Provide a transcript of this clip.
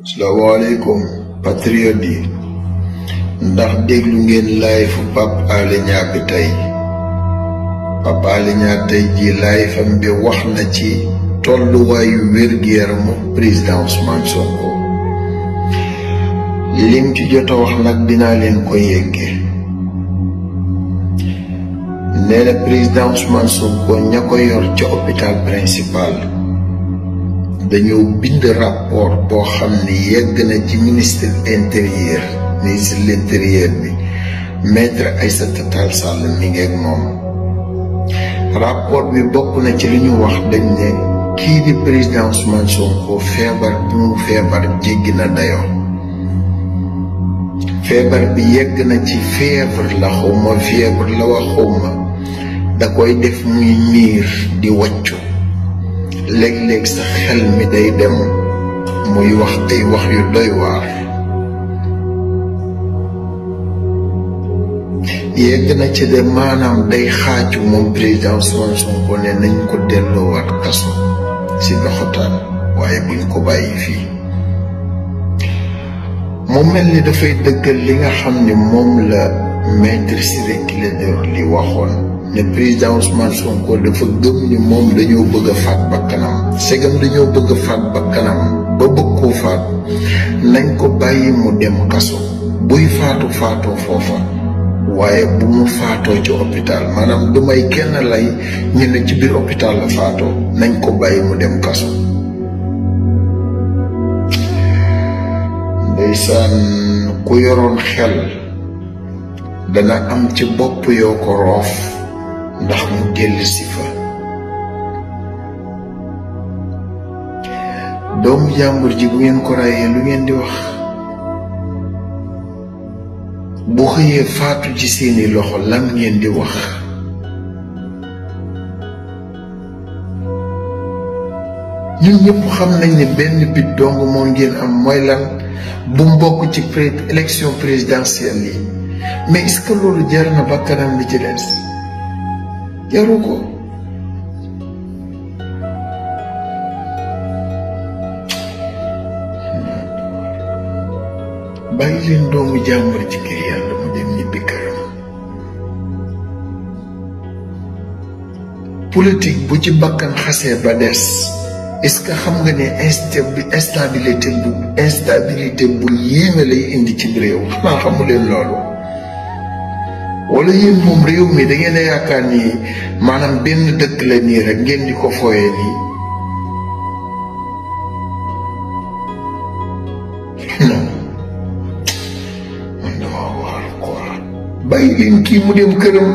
Assalamualaikum patriote yi ndax déglu ngeen live Pape Alé Niang bi tey Pape Alé Niang tey ji live am bi wax na ci tolluwaayu wér-gu-yaramu président Ousmane Sonko lim ci jot a wax nag dinaa leen ko yegge nee na président Ousmane Sonko ña ko yor ca hôpital principal dañoo bind rapport boo xam ne yegg na ci ministre intérieur ministre de l'intérieur bi maître Aïssata Tall Sall mi ngi ak moom rapport bi bokk na ci li ñu wax dañ ne kii di président Ousmane Sonko feebar bi mu feebar jéggi na dayoo feebar bi yegg na ci fièvre la xawma fièvre la wax xawma da koy def muy miir di waccu léeg-léeg sa xel mi day dem muy wax ay wax yu doy waar yegg na ci de maanaam day xaaju moom président Ousmane Sonko ne nañ ko delloowaat kaso si loxotaan waaye buñ ko bàyyi fii mu mel ni dafay dëggal li nga xam ne moom la maître Ciré Clédor Ly waxoon ne président Ousmane Sonko dafa gëm ni moom dañoo bëgg a faat bakkanam segam dañoo bëgg a faat bakkanam ba bëgg koo faat nañ ko bàyyi mu dem kaso buy faatu faatoo foofa waaye bu mu faatoo ci hôpital maanaam du may kenn lay ñu ne ci biir hôpital la faatoo nañ ko bàyyi mu dem kaso ndeysaan ku yoroon xel dana am ci bopp yoo ko roof ndax mu dellu si fa doomu jàmbur ji bu ngeen ko rayee lu ngeen di wax bu xëyee faatu ci seeni loxo lan ngeen di wax ñun ñëpp xam nañ ne benn bit dong moo ngeen am mooy lan bu mbokk ci élection présidentielle yi mais est-ce que loolu jar na bakkanam li ci des jaru ko bàyyi leen doomu jàmbur ci kër yàlla mu dem ñibbi këram politique bu ci bakkan xasee ba des est-ce que xam nga ne instabilité bu yéeme lay indi ci réew xanaa xamu leen loolu wala yéen moom réew mi da ngeen a yaakaar ni maanaam benn dëkk la nii rek ngeen di ko fooyee nii non man dama waar quoi bàyyi leen kii mu dem këram